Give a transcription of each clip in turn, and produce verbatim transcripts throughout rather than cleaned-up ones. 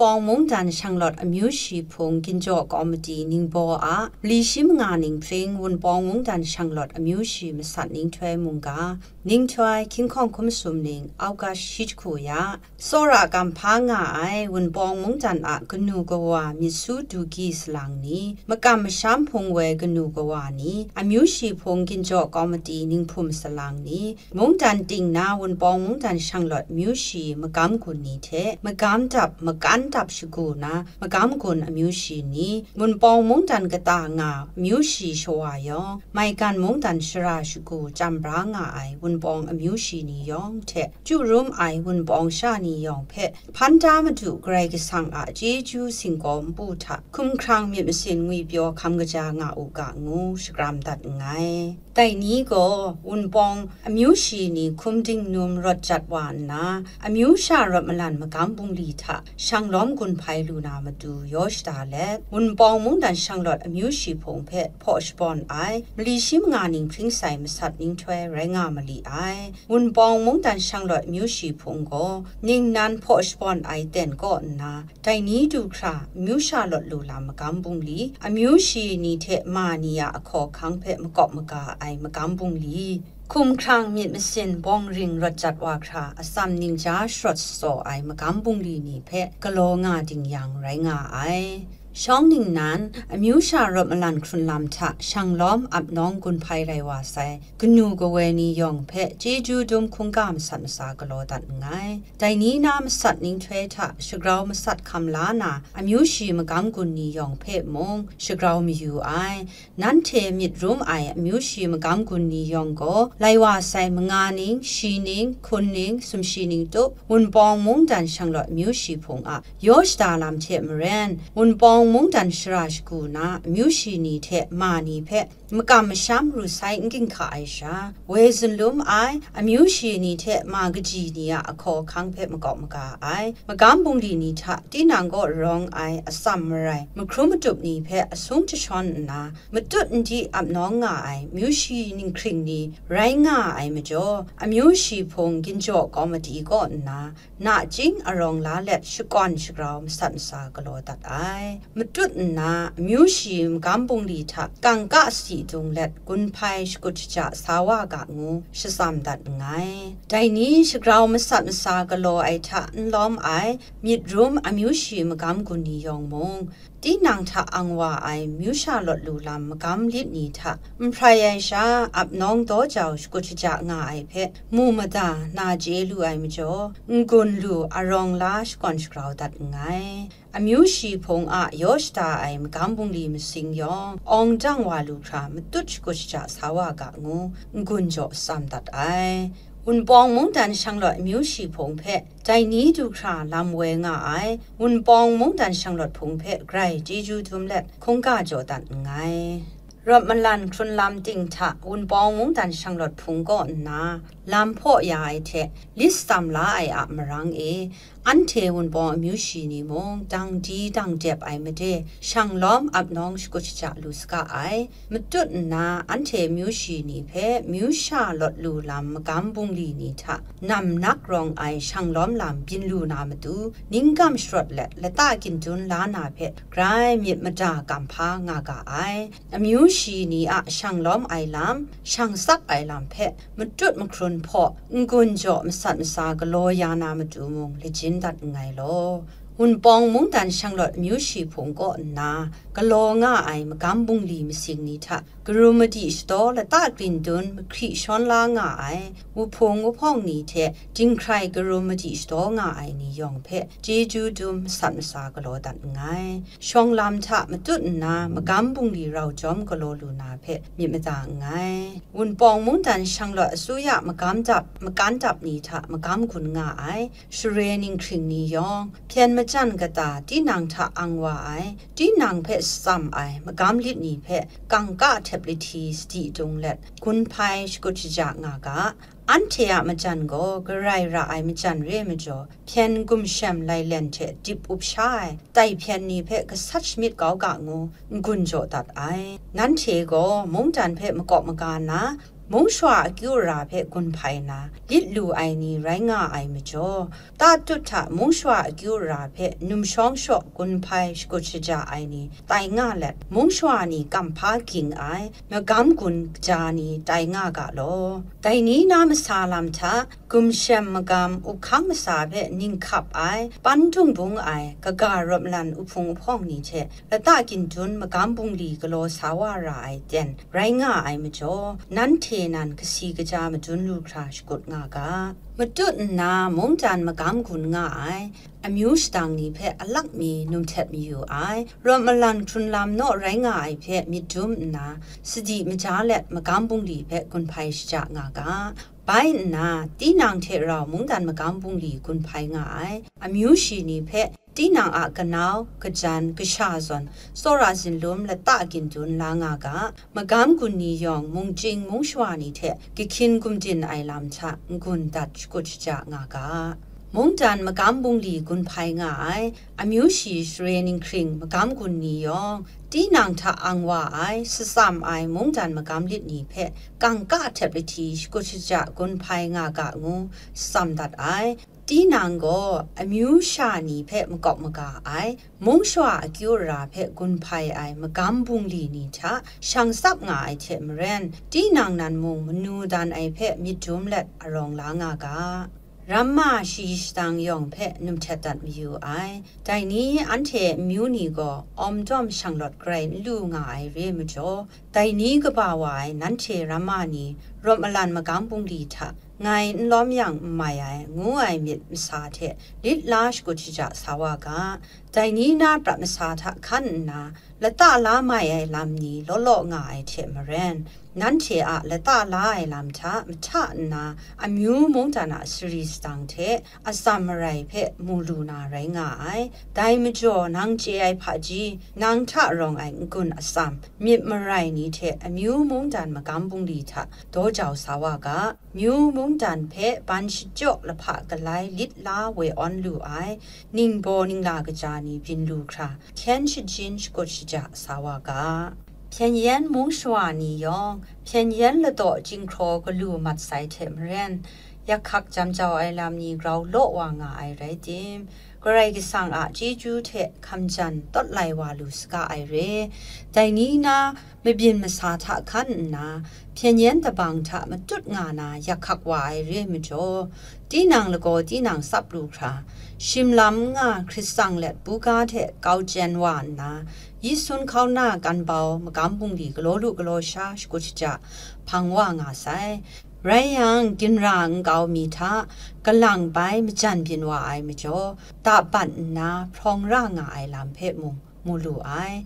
Pawng mungdan shanglawt amyu shi hpung ginjaw kawmati ningbaw a mali shi manga ning hpring Wunpawng mungdan shanglawt amyu shi masat ninghtoi mungga, ninghtoi hkying hkawng hkum sum ning, auga shi jahku ya, tsawra gam hpa nga ai Wunpawng mungdan a kanu kawa myit su du gyi salang ni, makam masham hpung woi kanu kawa ni, amyu shi hpung ginjaw kawmati ninghpum salang ni, mungdan ting na Wunpawng mungdan shanglawt amyu shi magam gun ni hte, magam dap, makan dap shagu na, magam gun amyu shi ni, Wunpawng mungdan kata nga amyu shi shawa yawng, maigan mungdan shara shagu jam bra nga ai Wunpawng amyu shi ni yawng hte, chyu rum ai Wunpawng sha ni yawng hpe, hpan da Madu Karai Kasang a chyeju singkaw npu hta hkumhkrang myit masin ngwipyaw hkam kaja nga u ga ngu shakram dat nngai. Dai ni gaw Wunpawng amyu shi ni hkum dingnum rawt jat wa nna, amyu sha rawt malan magam bungli hta shanglawm gun hpai lu na matu yaw shada let, Wunpawng mungdan shanglawt amyu shi hpung hpe hpaw shabawn ai mali shi manga ning hpring sai masat ninghtoi rai nga mali ai. Wunpawng mungdan shanglawt amyu shi hpung gaw ningnan hpaw shabawn ai ten kaw nna, dai ni du hkra amyu sha lawt lu lam magam bungli, amyu shi ni hte ma ni a ahkaw ahkang hpe makawp maga ai magam bungli, hkumhkrang myit masin bawng ring rawt jat wa hkra atsam ningja sharawt shatsawt ai magam bungli ni hpe galaw nga ding yang rai nga ai. Shawng ningnan, amyu sha rawt malan hkrun lam hta shanglawm ap nawng gun hpai rai wa sai, kanu kawoi ni yawng hpe chyeju dum hkungga masat masa galaw dat nngai. Dai ni na masat ninghtoi hta shagrau masat hkam la na, amyu shi magam gun ni yawng hpe mung shagrau mayu ai. Nanhte myit rum ai amyu shi magam gun ni yawng gaw, lai wa sai manga ning, shi ning, hkun ning, sumshi ning tup, Wunpawng mungdan shanglawt amyu shi hpung a yaw shada lam hte maren, Wunpawng mungdan shara shagu na amyu shi ni hte ma ni hpe makam masham ru sai n ginhka ai sha, woi zunlum ai amyu shi ni hte ma kaji ni a ahkaw ahkang hpe makawp maga ai, magam bungli ni hta tinang kaw rawng ai atsam marai mahkrum matup ni hpe asung jashawn nna, matut ndi ap nawng nga ai amyu shi ninghkring ni rai nga ai majaw, amyu shi hpung ginjaw kawmati kaw nna, nachying arawng la let shakawn shagrau masat masa galaw dat ai. Matut nna, amyu shi magam bungli hta kangka sadi dung let gun hpai shakut shaja sa wa ga ngu shatsam dat nngai. Dai ni shagrau masat masa galaw ai hta n lawm ai, myit rum amyu shi magam gun ni yawng mung, tinang hta ang wa ai amyu sha lawt lu lam magam lit ni hta n hprai ai sha, ap nawng daw jau shakut shaja nga ai hpe mu mada na chye lu ai majaw, n-gun lu arawng la shakawn shagrau dat nngai. Amyu shi hpung a yaw shada ai magam bungli masing yawng, awng dang wa lu hkra matut shakut shaja sa wa ga ngu n-gun jaw tsam dat ai. Wunpawng mungdan shanglawt amyu shi hpung hpe, dai ni du hkra lam woi nga ai, Wunpawng mungdan shanglawt hpung hpe grai chyeju dum let hkungga jaw dat nngai. Rawt malan hkrun lam ting hta Wunpawng mungdan shanglawt hpung kaw nna, lam hpaw ya ai hte, lit tsam la ai a marang e, anhte Wunpawng amyu shi ni mung dang di dang dep ai made, shanglawm ap nawng shakut shaja lu saga ai. Matut nna, anhte amyu shi ni hpe amyu sha lawt lu lam magam bungli ni hta namnak rawng ai shanglawm lam byin lu na matu, ning gam sharawt let lata gindun la na hpe grai myit mada kam hpa nga ga ai. Amyu shi ni a shanglawm ai lam, shang sak ai lam hpe matut mahkrun hpaw n-gun jaw masat masa galaw ya na matu mung lajin dat nngai law, Wunpawng mungdan shanglawt amyu shi hpung kaw nna galaw nga ai magam bungli masing ni hta, karum madi shadaw lata grin dun mahkri shawn la nga ai wuhpung wuhpawng ni hte, dinghkrai karum madi shadaw nga ai ni yawng hpe chyeju dum masat masa galaw dat nngai. Shawng lam hta matut nna magam bungli rau jawm galaw lu na hpe myit mada nngai. Wunpawng mungdan shanglawt asuya magam dap, makan dap ni hta magam gun nga ai, share ninghkring ni yawng, hpyen majan kata tinang hta ang wa ai, tinang hpe shatsam ai magam lit ni hpe kangka htep lahti sadi dung let, gun hpai shakut shaja nga ga, anhte a majan gaw garai ra ai majan re majaw, hpyen gumshem lailen hte dip up sha ai tai hpyen ni hpe gasat shamyit kau ga ngu n-gun jaw dat ai. Nanhte gaw mungdan hpe makawp maga nna, Mung shawa akyu ara hpe gun hpai na lit lu ai ni rai nga ai majaw, tatut hta mung shawa akyu ara hpe numshawng shaw gun hpai shakut shaja ai ni tai nga let, mung shawa ni kamhpa ging ai magam gun kaja ni tai nga ga law. Dai ni na masa lam hta, gumshem magam uphkang masa hpe ning hkap ai, pan dung bung ai, kaga rawt malan uhpung uhpawng ni hte lata gindun magam bungli galaw sa wa ra ai ten rai nga ai majaw, nanhte nan kasi kaja madun lu hkra shakut nga ga. Matut nna mungdan magam gun nga ai, amyu shadang ni hpe alak mi num htet mayu ai, rawt malan hkrun lam naw rai nga ai hpe myit dum nna, sadi maja let magam bungli hpe gun hpai shaja nga ga. Bai nna, tinang hte rau mungdan magam bungli gun hpai nga ai, amyu shi ni hpe, tinang a kanau, kajan, kasha zawn, tsawra zinlum lata gindun la nga ga, magam gun ni yawng mungchying mung shawa ni hte kahkyin gumdin ai lam hta n-gun dat shakut shaja nga ga. Mungdan magam bungli gun hpai nga ai, amyu shi share ninghkring magam gun ni yawng, tinang hta ang wa ai, satsam ai mungdan magam lit ni hpe kangka htep lahti shakut shaja gun hpai nga ga ngu tsam dat ai. Tinang gaw amyu sha ni hpe makawp maga ai, mung shawa akyu ara hpe gun hpai ai magam bungli ni hta shang tsap nga ai hte maren, tinang nan mung manu dan ai hpe myit dum let arawng la nga ga. Ramma shayi shadang yawng hpe num htet dat mayu ai. Dai ni anhte amyu ni gaw awm dawm shanglawt garai n lu nga ai re majaw, dai ni kaba wa ai nanhte ramma ni rawt malan magam bungli hta ngai n lawm yang n mai ai, ngu ai myit masa hte lit la shakut shaja sa wa ga. Dai ni na prat masa hta hkan nna, lata la mai ai lam ni law law nga ai hte maren, nanhte a lata la ai lam hta mahta nna, amyu mungdan a sari sadang hte atsam marai hpe mu lu na rai nga ai. Dai majaw, nang chye ai hpaji, nang hta rawng ai n-gun atsam, myit marai ni hte amyu mungdan magam bungli hta daw jau sa wa ga. Myu mungdan hpe ban shachyaw lahpa galai lit la woi awn lu ai, ningbaw ningla kaja ni byin lu hkra, hkyen shajin shakut shaja sa wa ga. Hpyen yen mung shawa ni yawng, hpyen yen ladaw chyinghkraw galu mat sai hte maren, yak hkak jam jau ai lam ni grau law wa nga ai rai tim, Karai Kasang a chyeju hte hkamjan tawt lai wa lu saga ai re. Dai ni na mabyin masa hta hkan nna, hpyen yen dabang hta matut nga na yak hkak wa ai re majaw, tinang lagaw tinang tsap lu hkra, shim lam n nga hkrit tsang let buga hte kau chyen wa nna, yi sun hkau na kan bau magam bungli galaw lu galaw sha shakut shaja hpang wa nga sai. Rai yang, ginra nkau mi hta galang bai majan byin wa ai majaw, dabat nna hprawng ra nga ai lam hpe mung mu lu ai.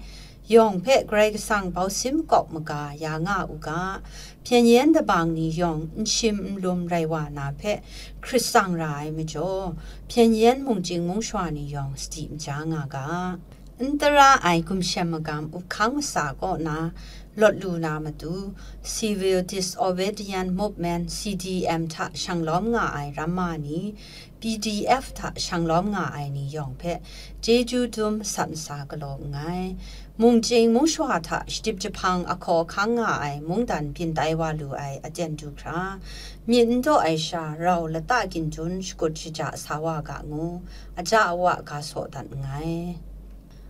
Yawng hpe Karai Kasang bausim kawp maga ya nga u ga, hpyen yen dabang ni yawng n shim n lum rai wa na hpe hkrit tsang ra ai majaw, hpyen yen mungchying mung shawa ni yawng sadi maja nga ga. N tara ai gumshem magam up hkang masa kaw na lawt lu na matu, Civil Disobedient Movement, C D M, hta shang lawm nga ai ramma ni, P D F hta shang lawm nga ai ni yawng hpe chyeju dum masat masa galaw nngai. Mungchying mung shawa hta shadip jahpang ahkaw ahkang nga ai mungdan byin tai wa lu ai aten du hkra, myit n daw ai sha rau lata gindun shakut shaja sa wa ga ngu, aja awa ga saw dat nngai.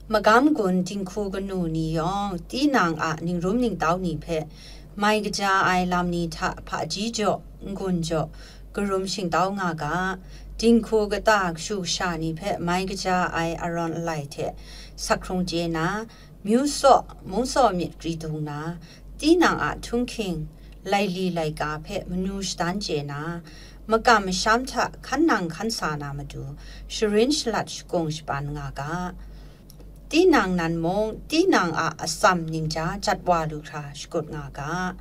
Magam gun dinghku kanu ni yawng, tinang a ningrum ningtau ni hpe mai kaja ai lam ni hta hpaji jaw, n-gun jaw, karum shingtau nga ga, dinghku kata kashu kasha ni hpe mai kaja ai arawn alai hte sak hkrung chye na, myu tsaw, mung tsaw myit gri dung na, tinang a htunghking, laili laika hpe manu shadan chye na, makam masham hta hkan nang hkan sa na matu, sharin shalat shakung shapan nga ga. Tinang nan mung, tinang a atsam ningja jat wa lu hkra shakut nga ga.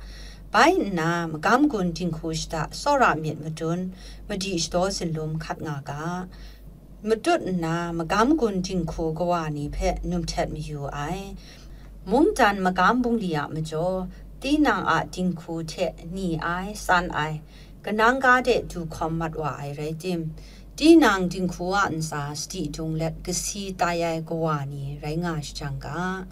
Bai nna, magam gun dinghku shada tsawra myit madun, madi shadaw zinlum hkat nga ga. Matut nna, magam gun dinghku kawa ni hpe num htet mayu ai. Mungdan magam bungli a majaw, tinang a dinghku hte ni ai, san ai, kanang ga de du hkawm mat wa ai rai tim, tinang dinghku a ntsa sadi dung let kasi tai ai kawa ni rai nga shajang ga.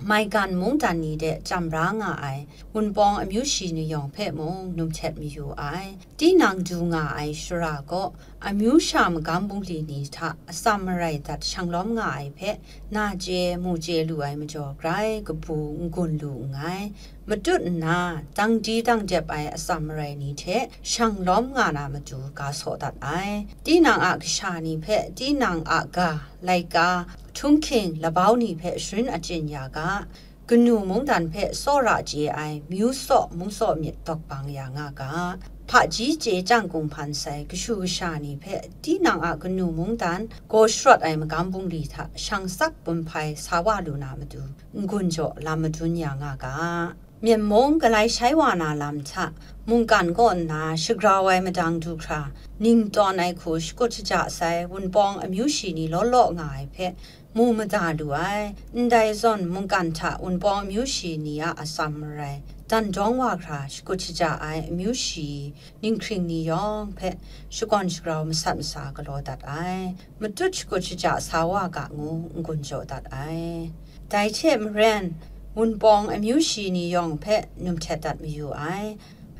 maigan mungdan ni de jam bra nga ai Wunpawng amyu shi ni yawng hpe mung num htet mayu ai. Tinang du nga ai shara kaw, amyu sha magam bungli ni hta atsam marai dat shanglawm nga ai hpe, na chye, mu chye lu ai majaw grai kabu n-gun lu nngai. Matut nna, dang di dang dep ai atsam marai ni hte shanglawm nga na matu ga saw dat ai. Tinang a kasha ni hpe tinang a ga, laika, htunghking, labau ni hpe sharin achyin ya ga, kanu mungdan hpe tsawra chye ai myu tsaw mung tsaw myit dawk bang ya nga ga, hpaji chye chyang kunghpan sai kashu kasha ni hpe tinang a kanu mungdan gaw sharawt ai magam bungli hta shang tsak bum hpai sa wa lu na matu n-gun jaw lam madun ya nga ga. Myen mung galai shai wa na lam hta mungkan kaw nna shagrau ai madang du hkra, ning tawn ai hku shakut shaja sai Wunpawng amyu shi ni law law nga ai hpe mu mada lu ai. Ndai zawn mungkan hta Wunpawng amyu shi ni a atsam marai dan dawng wa hkra shakut shaja ai amyu shi ninghkring ni yawng hpe shakawn shagrau masat masa galaw dat ai. Matut shakut shaja sa wa ga ngu n-gun jaw dat ai. Dai hte maren, Wunpawng amyu shi ni yawng hpe num htet dat mayu ai.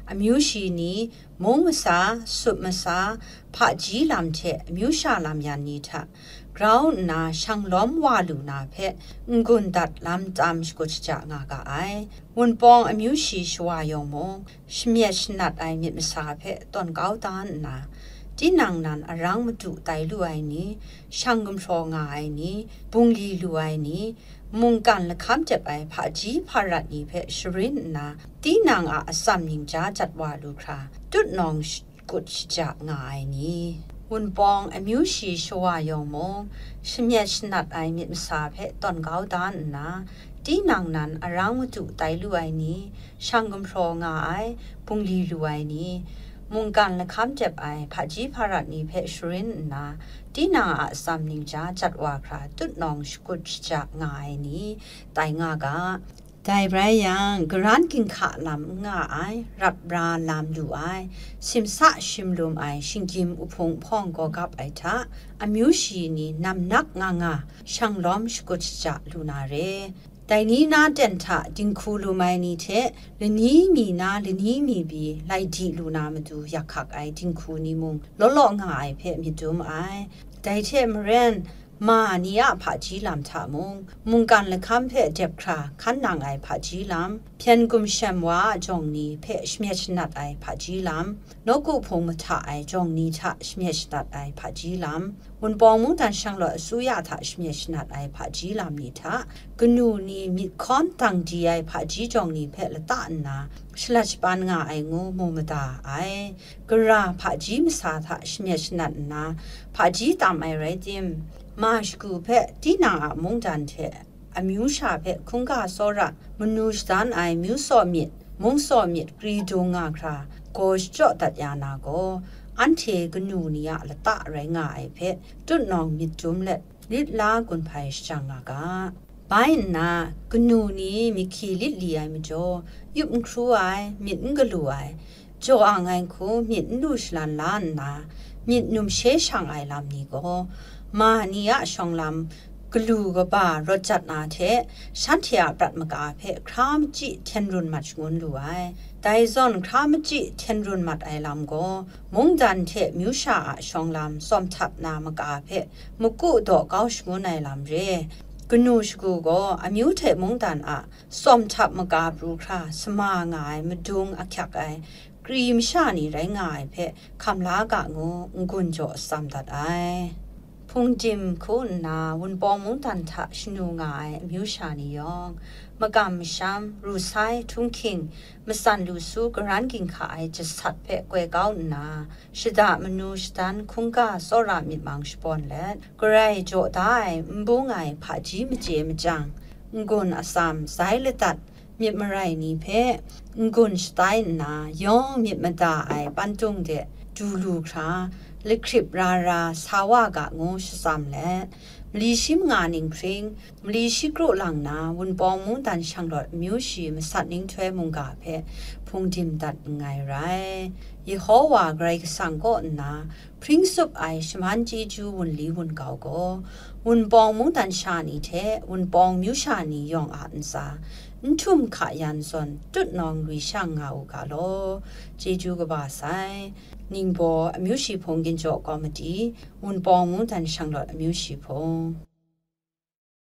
Amyu shi ni, mung masa, sup masa, hpaji lam hte amyu sha lam yan ni hta grau nna shanglawm wa lu na hpe n-gun dat lam tam shakut shaja nga ga ai. Wunpawng amyu shi shawa yawng mung, shamyet shanat ai myit masa hpe tawn kau da nna, tinang nan arang madu tai lu ai ni, shang gumhpraw nga ai ni, bungli lu ai ni, mungkan lahkam dep ai hpaji hparat ni hpe sharin nna, tinang a atsam ningja jat wa lu hkra, tutnawng shakut shaja nga ai ni, Wunpawng amyu shi shawa yawng mung, shamyet shanat ai myit masa hpe tawn kau da nna, tinang nan arang madu tai lu ai ni, shang gumhpraw nga ai, bungli lu ai ni, mungkan lahkam dep ai hpaji hparat ni hpe sharin nna, tinang a atsam ningja jat wa hkra tutnawng shakut shaja nga ai ni, tai nga ga. Dai rai yang, garan ginhka lam n nga ai, rap ra lam lu ai, simsa shim lum ai, shinggyim uhpung hpawng gaw gap ai hta, amyu shi ni namnak nga nga, shanglawm shakut shaja lu na re. Dai ni na ten hta dinghku lum ai ni hte, lani mi na lani mi pyi lai di lu na matu yak hkak ai dinghku ni mung law law nga ai hpe myit dum ai. Dai hte maren, ma ni a hpaji lam hta mung, mungkan lahkam hpe dep hkra hkan nang ai hpaji lam, hpyen gumshem wa a jawng ni hpe shamyet shanat ai hpaji lam, nawku hpung mahta ai jawng ni hta shamyet shanat ai hpaji lam, Wunpawng mungdan shanglawt asuya hta shamyet shanat ai hpaji lam ni hta, kanu ni myit hkawn dang di ai hpaji jawng ni hpe lata nna, shalat shapan nga ai ngu mu mada ai. Gara hpaji masa hta shamyet shanat nna, hpaji tam ai rai tim, ma shagu hpe tinang a mungdan hte amyu sha hpe hkungga tsawra manu shadan ai myu tsaw myit, mung tsaw myit kri dung nga hkra, gaw shachyaw dat ya na gaw, anhte kanu ni a lata rai nga ai hpe tutnawng myit dum let, lit la gun hpai shajang nga ga. Bai nna, kanu ni myit hki lit li ai majaw, yup n hkru ai, myit n galu ai, jaw ang ai hku myit n lu shalan la nna, myit numshe shang ai lam ni gaw, ma ni a shawng lam galu kaba rawt jat na hte, shanhte a prat maka hpe hkra machyi hten run mat shangun lu ai. Dai zawn hkra machyi hten run mat ai lam gaw, mungdan hte myu sha a shawng lam tsawm htap na maka hpe maku daw kau shangun ai lam re. Kanu shagu gaw amyu hte mungdan a tsawm htap maka pru hkra sama nga ai madung ahkyak ai kri masha ni rai nga ai hpe hkam la ga ngu n-gun jaw tsam dat ai. Hpungdim hku nna Wunpawng mungdan hta shanu nga ai amyu sha ni yawng, makam masham, ru sai, htunghking, matsan lu su, garan ginhka ai jasat hpe koi kau nna, shada manu shadan hkungga tsawra myit mang shabawn let, garai jaw da ai n bung ai hpaji machye machyang, n-gun atsam, zai ladat, myit marai ni hpe n-gun shatai nna, yawng myit mada ai pantung de du lu hkra, lahkrip ra ra sa wa ga ngu shatsam let, mali shi manga ning hpring, mali shi kru lang na, Wunpawng mungdan shanglawt amyu shi masat ninghtoi mungga hpe hpungdim dat nngai rai. Yehowa Karai Kasang kaw nna hpring tsup ai shaman chyeju wunli wungau gaw, Wunpawng mungdan sha ni hte Wunpawng amyu sha ni yawng a ntsa, n htum hka yan zawn tutnawng lui shang nga u ga law. Chyeju kaba sai. Ningbaw amyu shi hpung ginjaw kawmati, Wunpawng mungdan shanglawt amyu shi hpung.